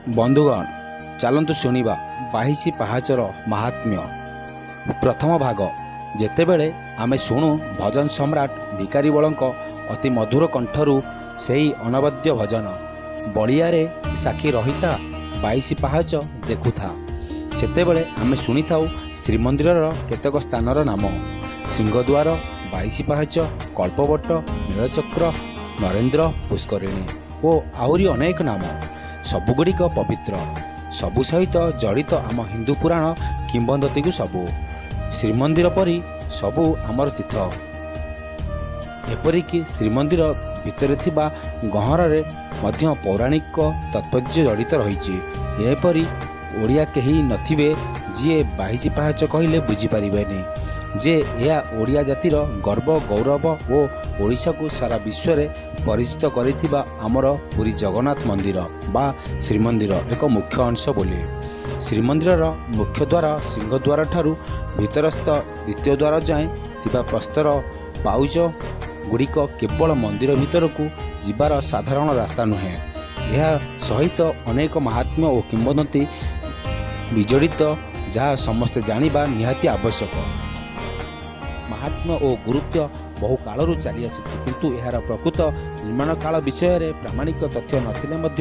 ବନ୍ଧୁଗଣ, ଚାଲନ୍ତୁ ଶୁଣିବା 22 ପାହାଚର ମାହାତ୍ମ୍ୟ, ପ୍ରଥମ ଭାଗ। ଯେତେବେଳେ ଆମେ ଶୁଣୁ ଭଜନ ସମ୍ରାଟ ଭିକାରୀ ବଳଙ୍କ ଅତି ମଧୁର କଣ୍ଠରୁ ସେହି ଅନବଦ୍ୟ ଭଜନ, "ବଳିଆରେ ସାକ୍ଷୀ ରହିଥା, 22 ପାହାଚ ଦେଖୁଥା", ସେତେବେଳେ ଆମେ ଶୁଣିଥାଉ ଶ୍ରୀମନ୍ଦିରର କେତେକ ସ୍ଥାନର ନାମ: ସିଂହଦ୍ୱାର, 22 ପାହାଚ, କଳ୍ପବଟ, ନୀଳଚକ୍ର, ନରେନ୍ଦ୍ର ପୁଷ୍କରିଣୀ ଓ ଆହୁରି ଅନେକ ନାମ। ସବୁଗୁଡ଼ିକ ପବିତ୍ର, ସବୁ ସହିତ ଜଡ଼ିତ ଆମ ହିନ୍ଦୁ ପୁରାଣ କିମ୍ବଦନ୍ତୀକୁ ସବୁ। ଶ୍ରୀମନ୍ଦିର ପରି ସବୁ ଆମର ତୀର୍ଥ। ଏପରିକି ଶ୍ରୀମନ୍ଦିର ଭିତରେ ଥିବା ଗହ୍ୱରରେ ମଧ୍ୟ ପୌରାଣିକ ତାତ୍ପର୍ଯ୍ୟ ଜଡ଼ିତ ରହିଛି। ଏପରି ଓଡ଼ିଆ କେହି ନଥିବେ, ଯିଏ 22 ପାହାଚ କହିଲେ ବୁଝିପାରିବେନି ଯେ ଏହା ଓଡ଼ିଆ ଜାତିର ଗର୍ବ, ଗୌରବ ଓ ଓଡ଼ିଶାକୁ ସାରା ବିଶ୍ୱରେ ପରିଚିତ କରିଥିବା ଆମର ପୁରୀ ଜଗନ୍ନାଥ ମନ୍ଦିର ବା ଶ୍ରୀମନ୍ଦିର ଏକ ମୁଖ୍ୟ ଅଂଶ ବୋଲି। ଶ୍ରୀମନ୍ଦିରର ମୁଖ୍ୟ ଦ୍ୱାର ସିଂହଦ୍ୱାରଠାରୁ ଭିତରସ୍ଥ ଦ୍ୱିତୀୟ ଦ୍ୱାର ଯାଏଁ ଥିବା ପ୍ରସ୍ତର ପାଉଚ ଗୁଡ଼ିକ କେବଳ ମନ୍ଦିର ଭିତରକୁ ଯିବାର ସାଧାରଣ ରାସ୍ତା ନୁହେଁ, ଏହା ସହିତ ଅନେକ ମାହାତ୍ମ୍ୟ ଓ କିମ୍ବଦନ୍ତୀ ବିଜଡ଼ିତ, ଯାହା ସମସ୍ତେ ଜାଣିବା ନିହାତି ଆବଶ୍ୟକ। ମାହାତ୍ମ୍ୟ ଓ ଗୁରୁତ୍ୱ ବହୁ କାଳରୁ ଚାଲିଆସିଛି, କିନ୍ତୁ ଏହାର ପ୍ରକୃତ ନିର୍ମାଣ କାଳ ବିଷୟରେ ପ୍ରାମାଣିକ ତଥ୍ୟ ନଥିଲେ ମଧ୍ୟ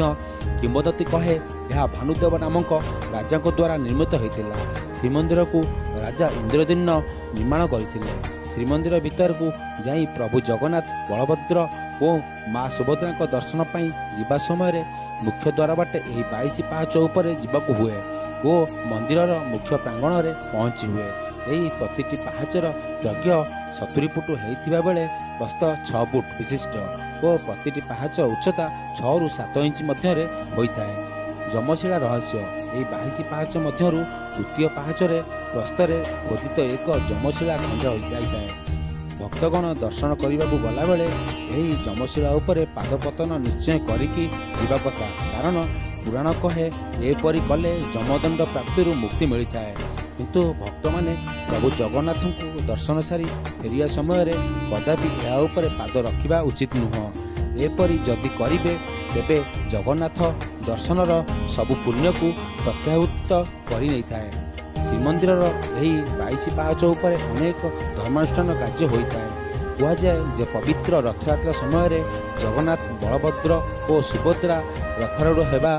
କିମ୍ବଦନ୍ତୀ କହେ, ଏହା ଭାନୁଦେବ ନାମକ ରାଜାଙ୍କ ଦ୍ୱାରା ନିର୍ମିତ ହୋଇଥିଲା। ଶ୍ରୀମନ୍ଦିରକୁ ରାଜା ଇନ୍ଦ୍ରଦ୍ୟୁମ୍ନ ନିର୍ମାଣ କରିଥିଲେ। ଶ୍ରୀମନ୍ଦିର ଭିତରକୁ ଯାଇ ପ୍ରଭୁ ଜଗନ୍ନାଥ, ବଳଭଦ୍ର ଓ ମା ସୁଭଦ୍ରାଙ୍କ ଦର୍ଶନ ପାଇଁ ଯିବା ସମୟରେ ମୁଖ୍ୟ ଦ୍ୱାର ବାଟେ ଏହି 22 ପାହାଚ ଉପରେ ଯିବାକୁ ହୁଏ ଓ ମନ୍ଦିରର ମୁଖ୍ୟ ପ୍ରାଙ୍ଗଣରେ ପହଞ୍ଚି ହୁଏ। ଏହି ପ୍ରତିଟି ପାହାଚର ଦୈର୍ଘ୍ୟ 70 ଫୁଟ ହେଇଥିବା ବେଳେ ପ୍ରସ୍ଥ 6 ଫୁଟ ବିଶିଷ୍ଟ ଓ ପ୍ରତିଟି ପାହାଚ ଉଚ୍ଚତା 6ରୁ 7 ଇଞ୍ଚ ମଧ୍ୟରେ ହୋଇଥାଏ। ଯମଶିଳା ରହସ୍ୟ: ଏହି 22 ପାହାଚ ମଧ୍ୟରୁ ତୃତୀୟ ପାହାଚରେ ପ୍ରସ୍ତରରେ ଖୋଦିତ ଏକ ଯମଶିଳା ଖଞ୍ଜା ଯାଇଥାଏ। ଭକ୍ତଗଣ ଦର୍ଶନ କରିବାକୁ ଗଲାବେଳେ ଏହି ଯମଶିଳା ଉପରେ ପାଦପତନ ନିଶ୍ଚୟ କରିକି ଯିବା କଥା, କାରଣ ପୁରାଣ କହେ, ଏପରି କଲେ ଯମଦଣ୍ଡ ପ୍ରାପ୍ତିରୁ ମୁକ୍ତି ମିଳିଥାଏ। କିନ୍ତୁ ଭକ୍ତମାନେ ପ୍ରଭୁ ଜଗନ୍ନାଥଙ୍କୁ ଦର୍ଶନ ସାରି ଫେରିବା ସମୟରେ କଦାପି ଏହା ଉପରେ ପାଦ ରଖିବା ଉଚିତ ନୁହଁ। ଏପରି ଯଦି କରିବେ, ତେବେ ଜଗନ୍ନାଥ ଦର୍ଶନର ସବୁ ପୁଣ୍ୟକୁ ପ୍ରତ୍ୟାହୃତ କରିନେଇଥାଏ। ଶ୍ରୀମନ୍ଦିରର ଏହି 22 ପାହାଚ ଉପରେ ଅନେକ ଧର୍ମାନୁଷ୍ଠାନ କାର୍ଯ୍ୟ ହୋଇଥାଏ। କୁହାଯାଏ ଯେ ପବିତ୍ର ରଥଯାତ୍ରା ସମୟରେ ଜଗନ୍ନାଥ, ବଳଭଦ୍ର ଓ ସୁଭଦ୍ରା ରଥାରୂଢ଼ ହେବା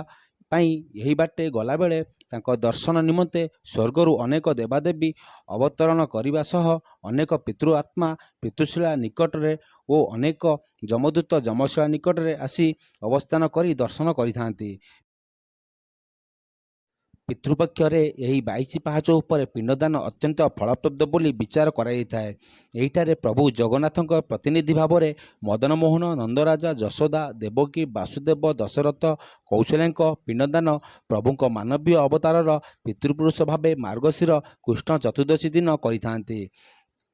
ପାଇଁ ଏହି ବାଟେ ଗଲାବେଳେ ତାଙ୍କ ଦର୍ଶନ ନିମନ୍ତେ ସ୍ୱର୍ଗରୁ ଅନେକ ଦେବାଦେବୀ ଅବତରଣ କରିବା ସହ ଅନେକ ପିତୃ ଆତ୍ମା ପିତୃଶିଳା ନିକଟରେ ଓ ଅନେକ ଯମଦୂତ ଯମଶିଳା ନିକଟରେ ଆସି ଅବସ୍ଥାନ କରି ଦର୍ଶନ କରିଥାନ୍ତି। ପିତୃପକ୍ଷରେ ଏହି 22 ପାହାଚ ଉପରେ ପିଣ୍ଡଦାନ ଅତ୍ୟନ୍ତ ଫଳପ୍ରଦ ବୋଲି ବିଚାର କରାଯାଇଥାଏ। ଏହିଠାରେ ପ୍ରଭୁ ଜଗନ୍ନାଥଙ୍କ ପ୍ରତିନିଧି ଭାବରେ ମଦନମୋହନ, ନନ୍ଦରାଜା, ଯଶୋଦା, ଦେବକୀ, ବାସୁଦେବ, ଦଶରଥ, କୌଶଲ୍ୟାଙ୍କ ପିଣ୍ଡଦାନ, ପ୍ରଭୁଙ୍କ ମାନବୀୟ ଅବତାରର ପିତୃପୁରୁଷ ଭାବେ ମାର୍ଗଶିର କୃଷ୍ଣ ଚତୁର୍ଦ୍ଦଶୀ ଦିନ କରିଥାନ୍ତି।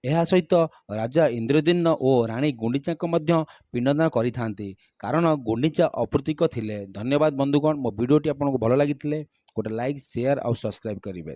ଏହା ସହିତ ରାଜା ଇନ୍ଦ୍ରଦ୍ୟୁମ୍ନ ଓ ରାଣୀ ଗୁଣ୍ଡିଚାଙ୍କ ମଧ୍ୟ ପିଣ୍ଡଦାନ କରିଥାନ୍ତି, କାରଣ ଗୁଣ୍ଡିଚା ଅପୁତ୍ରିକ ଥିଲେ। ଧନ୍ୟବାଦ ବନ୍ଧୁଗଣ। ମୋ ଭିଡ଼ିଓଟି ଆପଣଙ୍କୁ ଭଲ ଲାଗିଥିଲେ ଗୋଟେ ଲାଇକ୍, ସେୟାର ଆଉ ସବସ୍କ୍ରାଇବ୍ କରିବେ।